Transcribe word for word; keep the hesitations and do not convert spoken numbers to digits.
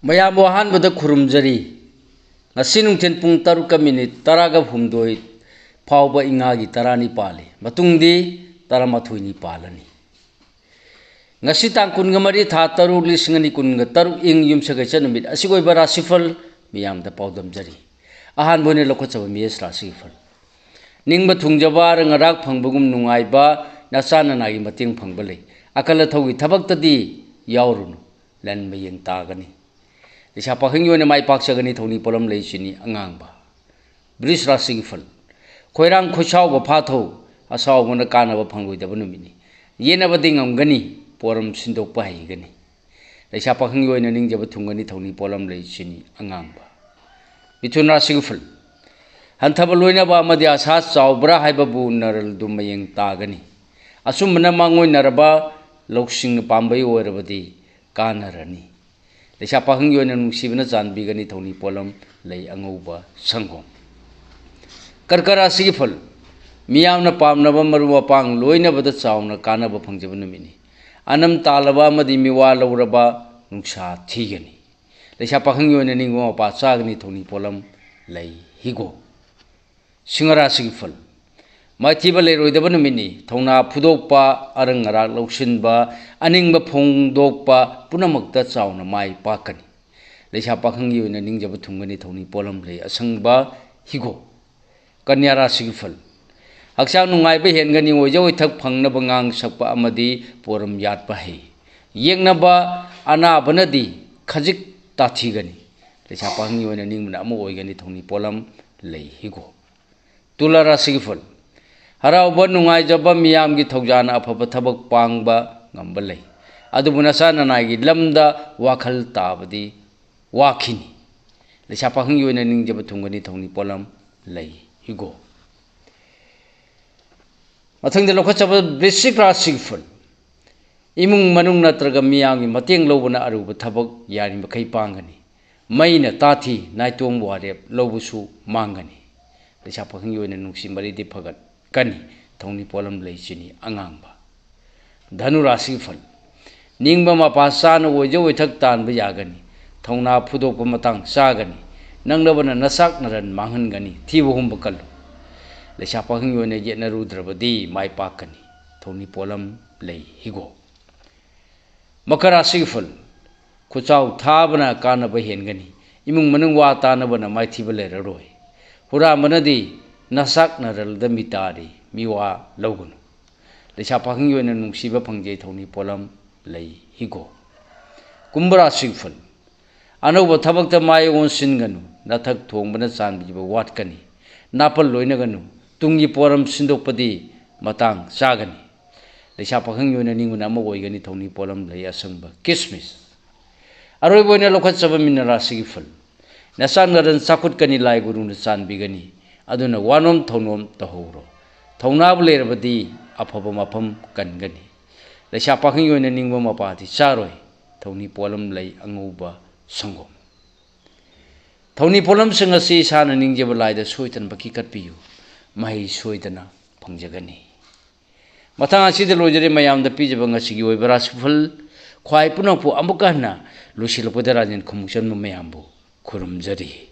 ꯃꯌꯥꯝꯕꯨ ꯑꯍꯥꯟꯕꯗ ꯈꯨꯔꯨꯝꯖꯔꯤ꯫ ꯉꯁꯤ ꯅꯨꯡꯊꯤꯜ ꯄꯨꯡ ꯇꯔꯨꯛꯀ ꯃꯤꯅꯤꯠ ꯇꯔꯥꯒ ꯍꯨꯝꯗꯣꯏ ꯐꯥꯎꯕ ꯏꯉꯥꯒꯤ ꯇꯔꯥꯅꯤ ꯄꯥꯜꯂꯤ꯫ ꯃꯇꯨꯡꯗꯤ ꯇꯔꯥꯃꯥꯊꯣꯏꯅꯤ ꯄꯥꯜꯂꯅꯤ꯫ ꯉꯁꯤ ꯇꯥꯡ ꯀꯨꯟꯒ ꯃꯔꯤ, ꯊꯥ ꯇꯔꯨꯛ, ꯂꯤꯁꯤꯡ ꯑꯅꯤ ꯀꯨꯟꯒ ꯇꯔꯨꯛ, ꯏꯪ ꯌꯨꯝꯁꯀꯩꯆ ꯅꯨꯃꯤꯠ ꯑꯁꯤꯒꯤ ꯑꯣꯏꯕ ꯔꯥꯁꯤꯐꯜ ꯃꯤꯌꯥꯝꯗ ꯄꯥꯎꯗꯝꯖꯔꯤ꯫ ꯑꯍꯥꯟꯕ ꯑꯣꯏꯅ ꯂꯧꯈꯠꯆꯕ ꯃꯦꯁ ꯔꯥꯁꯤꯒꯤ ꯐꯜ꯫ ꯅꯤꯡꯕ ꯊꯨꯡꯖꯕ, ꯑꯔꯪ ꯑꯔꯥꯛ ꯐꯪꯕꯒꯨꯝ ꯅꯨꯡꯉꯥꯏꯕ, ꯅꯆꯥ ꯅꯅꯥꯒꯤ ꯃꯇꯦꯡ ꯐꯪꯕ ꯂꯩ꯫ ꯑꯀꯜ ꯑꯊꯧꯒꯤ ꯊꯕꯛꯇꯗꯤ ꯌꯥꯎꯔꯨꯅꯨ, ꯂꯟ ꯃꯌꯦꯡ ꯇꯥꯒꯅꯤ꯫ ꯂꯩꯁꯥ ꯄꯥꯈꯪꯒꯤ ꯑꯣꯏꯅ ꯃꯥꯏ ꯄꯥꯛꯆꯒꯅꯤ, ꯊꯧꯅꯤ ꯄꯣꯠꯂꯝ ꯂꯩ ꯆꯤꯅꯤ ꯑꯉꯥꯡꯕ꯫ ꯕ꯭ꯔꯤꯖ ꯔꯥꯁꯤꯒꯤ ꯐꯜ꯫ ꯈꯣꯏꯔꯥꯡ ꯈꯣꯏꯁꯥꯎꯕ ꯐꯥꯊꯧ, ꯑꯁꯥꯎꯕꯅ ꯀꯥꯟꯅꯕ ꯐꯪꯂꯣꯏꯗꯕ ꯅꯨꯃꯤꯠꯅꯤ꯫ ꯌꯦꯠꯅꯕꯗꯤ ꯉꯝꯒꯅꯤ, ꯄꯣꯔꯝ ꯁꯤꯟꯗꯣꯛꯄ ꯍꯩꯒꯅꯤ꯫ ꯂꯩꯁꯥ ꯄꯥꯈꯪꯒꯤ ꯑꯣꯏꯅ ꯅꯤꯡꯖꯕ ꯊꯨꯡꯒꯅꯤ, ꯊꯧꯅꯤ ꯄꯣꯠꯂꯝ ꯂꯩ ꯆꯤꯅꯤ ꯑꯉꯥꯡꯕ꯫ ꯃꯤꯊꯨꯟ ꯔꯥꯁꯤꯒꯤ ꯐꯜ꯫ ꯍꯟꯊꯕ ꯂꯣꯏꯅꯕ ꯑꯃꯗꯤ ꯑꯁꯥ ꯆꯥꯎꯕ꯭ꯔꯥ ꯍꯥꯏꯕꯕꯨ ꯅꯔꯜꯗꯨ ꯃꯌꯦꯡ ꯇꯥꯒꯅꯤ꯫ ꯑꯆꯨꯝꯕꯅ ꯃꯥꯡꯑꯣꯏꯅꯔꯕ ꯂꯧꯁꯤꯡꯅ ꯄꯥꯝꯕꯩ ꯑꯣꯏꯔꯕꯗꯤ ꯀꯥꯟꯅꯔꯅꯤ꯫ ꯂꯩꯁꯥ ꯄꯥꯈꯪꯒꯤ ꯑꯣꯏꯅ ꯅꯨꯡꯁꯤꯕꯅ ꯆꯥꯟꯕꯤꯒꯅꯤ, ꯊꯧꯅꯤ ꯄꯣꯠꯂꯝ ꯂꯩ ꯑꯉꯧꯕ ꯁꯪꯒꯣꯝ꯫ ꯀꯔꯀ ꯔꯥꯁꯤꯒꯤ ꯐꯜ꯫ ꯃꯤꯌꯥꯝꯅ ꯄꯥꯝꯅꯕ ꯃꯔꯨꯞ ꯃꯄꯥꯡ ꯂꯣꯏꯅꯕꯗ ꯆꯥꯎꯅ ꯀꯥꯟꯅꯕ ꯐꯪꯖꯕ ꯅꯨꯃꯤꯠꯅꯤ꯫ ꯑꯅꯝ ꯇꯥꯜꯂꯕ ꯑꯃꯗꯤ ꯃꯤꯋꯥ ꯂꯧꯔꯕ ꯅꯨꯡꯁꯥ ꯊꯤꯒꯅꯤ꯫ ꯂꯩꯁꯥ ꯄꯥꯈꯪꯒꯤ ꯑꯣꯏꯅ ꯅꯤꯡꯕ ꯃꯄꯥ ꯆꯥꯒꯅꯤ, ꯊꯧꯅꯤ ꯄꯣꯠꯂꯝ ꯂꯩ ꯍꯤꯒꯣꯛ꯫ ꯁꯤꯡꯍ ꯔꯥꯁꯤꯒꯤ ꯐꯜ꯫ ꯃꯥꯏꯊꯤꯕ ꯂꯩꯔꯣꯏꯗꯕ ꯅꯨꯃꯤꯠꯅꯤ꯫ ꯊꯧꯅꯥ ꯐꯨꯗꯣꯛꯄ, ꯑꯔꯪ ꯑꯔꯥꯛ ꯂꯧꯁꯤꯟꯕ, ꯑꯅꯤꯡꯕ ꯐꯣꯡꯗꯣꯛꯄ ꯄꯨꯝꯅꯃꯛꯇ ꯆꯥꯎꯅ ꯃꯥꯏ ꯄꯥꯛꯀꯅꯤ꯫ ꯂꯩꯁꯥ ꯄꯥꯈꯪꯒꯤ ꯑꯣꯏꯅ ꯅꯤꯡꯖꯕ ꯊꯨꯡꯒꯅꯤ, ꯊꯧꯅꯤ ꯄꯣꯠꯂꯝ ꯂꯩ ꯑꯁꯪꯕ ꯍꯤꯒꯣꯛ꯫ ꯀꯟꯌꯥ ꯔꯥꯁꯤꯒꯤ ꯐꯜ꯫ ꯍꯛꯆꯥꯡ ꯅꯨꯡꯉꯥꯏꯕ ꯍꯦꯟꯒꯅꯤ, ꯑꯣꯏꯖ ꯑꯣꯏꯊꯛ ꯐꯪꯅꯕ ꯉꯥꯡ ꯁꯛꯄ ꯑꯃꯗꯤ ꯄꯣꯔꯝ ꯌꯥꯠꯄ ꯍꯩ꯫ ꯌꯦꯛꯅꯕ ꯑꯅꯥꯕꯅꯗꯤ ꯈꯖꯤꯛ ꯇꯥꯊꯤꯒꯅꯤ꯫ ꯂꯩꯁꯥ ꯄꯥꯈꯪꯒꯤ ꯑꯣꯏꯅ ꯅꯤꯡꯕꯅ ꯑꯃ ꯑꯣꯏꯒꯅꯤ, ꯊꯧꯅꯤ ꯄꯣꯠꯂꯝ ꯂꯩ ꯍꯤꯒꯣꯛ꯫ ꯇꯨꯂꯥ ꯔꯥꯁꯤꯒꯤ ꯐꯜ꯫ ꯍꯔꯥꯎꯕ ꯅꯨꯡꯉꯥꯏꯖꯕ ꯃꯤꯌꯥꯝꯒꯤ ꯊꯧꯖꯥꯜꯅ ꯑꯐꯕ ꯊꯕꯛ ꯄꯥꯡꯕ ꯉꯝꯕ ꯂꯩ꯫ ꯑꯗꯨꯕꯨ ꯅꯆꯥ ꯅꯅꯥꯏꯒꯤ ꯂꯝꯗ ꯋꯥꯈꯜ ꯇꯥꯕꯗꯤ ꯋꯥꯈꯤꯅꯤ꯫ ꯂꯩꯁꯥ ꯄꯥꯈꯪꯒꯤ ꯑꯣꯏꯅ ꯅꯤꯡꯖꯕ ꯊꯨꯡꯒꯅꯤ, ꯊꯧꯅꯤ ꯄꯣꯠꯂꯝ ꯂꯩ ꯍꯤꯒꯣꯛ꯫ ꯃꯊꯪꯗ ꯂꯧꯈꯠꯆꯕ ꯕ꯭ꯔꯤꯁꯤꯛ ꯔꯥꯁꯤꯒꯤ ꯐꯜ꯫ ꯏꯃꯨꯡ ꯃꯅꯨꯡ ꯅꯠꯇ꯭ꯔꯒ ꯃꯤꯌꯥꯝꯒꯤ ꯃꯇꯦꯡ ꯂꯧꯕꯅ ꯑꯔꯨꯕ ꯊꯕꯛ ꯌꯥꯔꯤꯃꯈꯩ ꯄꯥꯡꯒꯅꯤ꯫ ꯃꯩꯅ ꯇꯥꯊꯤ, ꯅꯥꯏꯇꯣꯝ ꯋꯥꯔꯦꯞ ꯂꯧꯕꯁꯨ ꯃꯥꯡꯒꯅꯤ꯫ ꯂꯩꯁꯥ ꯄꯥꯈꯪꯒꯤ ꯑꯣꯏꯅ ꯅꯨꯡꯁꯤ ꯃꯔꯤꯗꯤ ꯐꯒꯠꯀꯅꯤ꯫ ꯊꯧꯅꯤ ꯄꯣꯠꯂꯝ ꯂꯩ ꯆꯤꯅꯤ ꯑꯉꯥꯡꯕ꯫ ꯙꯅꯨ ꯔꯥꯁꯤꯒꯤ ꯐꯜ꯫ ꯅꯤꯡꯕ ꯃꯄꯥ ꯆꯥꯅ ꯑꯣꯏꯖ ꯑꯣꯏꯊꯛ ꯇꯥꯟꯕ ꯌꯥꯒꯅꯤ꯫ ꯊꯧꯅꯥ ꯐꯨꯗꯣꯛꯄ ꯃꯇꯥꯡ ꯆꯥꯒꯅꯤ꯫ ꯅꯪꯅꯕꯅ ꯅꯆꯥꯛ ꯅꯔꯟ ꯃꯥꯡꯍꯟꯒꯅꯤ꯫ ꯊꯤꯕ ꯍꯨꯝꯕ ꯀꯜꯂꯨ꯫ ꯂꯩꯁꯥ ꯄꯥꯈꯪꯒꯤ ꯑꯣꯏꯅ ꯌꯦꯠꯅꯔꯨꯗ꯭ꯔꯕꯗꯤ ꯃꯥꯏ ꯄꯥꯛꯀꯅꯤ꯫ ꯊꯧꯅꯤ ꯄꯣꯠꯂꯝ ꯂꯩ ꯍꯤꯒꯣꯛ꯫ ꯃꯀꯔ ꯔꯥꯁꯤꯒꯤ ꯐꯜ꯫ ꯈꯨꯆꯥꯎ ꯊꯥꯕꯅ ꯀꯥꯟꯅꯕ ꯍꯦꯟꯒꯅꯤ꯫ ꯏꯃꯨꯡ ꯃꯅꯨꯡ ꯋꯥ ꯇꯥꯅꯕꯅ ꯃꯥꯏꯊꯤꯕ ꯂꯩꯔꯔꯣꯏ꯫ ꯍꯨꯔꯥꯟꯕꯅꯗꯤ ꯅꯆꯥꯛ ꯅꯔꯜꯗ ꯃꯤꯇꯥꯔꯤ꯫ ꯃꯤꯋꯥ ꯂꯧꯒꯅꯨ꯫ ꯂꯩꯁꯥ ꯄꯥꯈꯪꯒꯤ ꯑꯣꯏꯅ ꯅꯨꯡꯁꯤꯕ ꯐꯪꯖꯩ꯫ ꯊꯧꯅꯤ ꯄꯣꯠꯂꯝ ꯂꯩ ꯍꯤꯒꯣꯛ꯫ ꯀꯨꯝꯚ ꯔꯥꯁꯤꯒꯤ ꯐꯜ꯫ ꯑꯅꯧꯕ ꯊꯕꯛꯇ ꯃꯥꯏ ꯑꯣꯟꯁꯤꯟꯒꯅꯨ꯫ ꯅꯊꯛ ꯊꯣꯡꯕꯅ ꯆꯥꯟꯕꯤꯕ ꯋꯥꯠꯀꯅꯤ꯫ ꯅꯥꯄꯜ ꯂꯣꯏꯅꯒꯅꯨ꯫ ꯇꯨꯡꯒꯤ ꯄꯣꯔꯝ ꯁꯤꯟꯗꯣꯛꯄꯗꯤ ꯃꯇꯥꯡ ꯆꯥꯒꯅꯤ꯫ ꯂꯩꯁꯥ ꯄꯥꯈꯪꯒꯤ ꯑꯣꯏꯅ ꯅꯤꯡꯕꯅ ꯑꯃ ꯑꯣꯏꯒꯅꯤ꯫ ꯊꯧꯅꯤ ꯄꯣꯠꯂꯝ ꯂꯩ ꯑꯁꯪꯕ ꯀꯤꯁꯃꯤꯁ꯫ ꯑꯔꯣꯏꯕ ꯑꯣꯏꯅ ꯂꯧꯈꯠꯆꯕ ꯃꯤꯅ ꯔꯥꯁꯤꯒꯤ ꯐꯜ꯫ ꯅꯆꯥꯟ ꯅꯔꯟ ꯆꯥꯎꯈꯠꯀꯅꯤ꯫ ꯂꯥꯏ ꯒꯨꯔꯨꯅ ꯆꯥꯟꯕꯤꯒꯅꯤ꯫ ꯑꯗꯨꯅ ꯋꯥꯅꯣꯝ ꯊꯧꯅꯣꯝ ꯇꯧꯍꯧꯔꯣ꯫ ꯊꯧꯅꯥꯕꯨ ꯂꯩꯔꯕꯗꯤ ꯑꯐꯕ ꯃꯐꯝ ꯀꯟꯒꯅꯤ꯫ ꯂꯩꯁꯥ ꯄꯥꯈꯪꯒꯤ ꯑꯣꯏꯅ ꯅꯤꯡꯕ ꯃꯄꯥꯗꯤ ꯆꯥꯔꯣꯏ꯫ ꯊꯧꯅꯤ ꯄꯣꯠꯂꯝ ꯂꯩ ꯑꯉꯧꯕ ꯁꯪꯒꯣꯝ꯫ ꯊꯧꯅꯤ ꯄꯣꯠꯂꯝꯁꯤꯡ ꯑꯁꯤ ꯏꯁꯥꯅ ꯅꯤꯡꯖꯕ ꯂꯥꯏꯗ ꯁꯣꯏꯗꯅꯃꯛꯀꯤ ꯀꯠꯄꯤꯌꯨ꯫ ꯃꯍꯩ ꯁꯣꯏꯗꯅ ꯐꯪꯖꯒꯅꯤ꯫ ꯃꯊꯪ ꯑꯁꯤꯗ ꯂꯣꯏꯖꯔꯦ ꯃꯌꯥꯝꯗ ꯄꯤꯖꯕ ꯉꯁꯤꯒꯤ ꯑꯣꯏꯕ ꯔꯥꯁꯤꯐꯜ꯫ ꯈ꯭ꯋꯥꯏ ꯄꯨꯝꯅꯃꯛꯄꯨ ꯑꯃꯨꯛꯀ ꯍꯟꯅ ꯂꯣꯏꯁꯤꯜꯂꯛꯄꯗ ꯔꯥꯖꯦꯟ ꯈꯨꯃꯨꯛꯆꯟꯕ ꯃꯌꯥꯝꯕꯨ ꯈꯨꯔꯨꯝꯖꯔꯤ꯫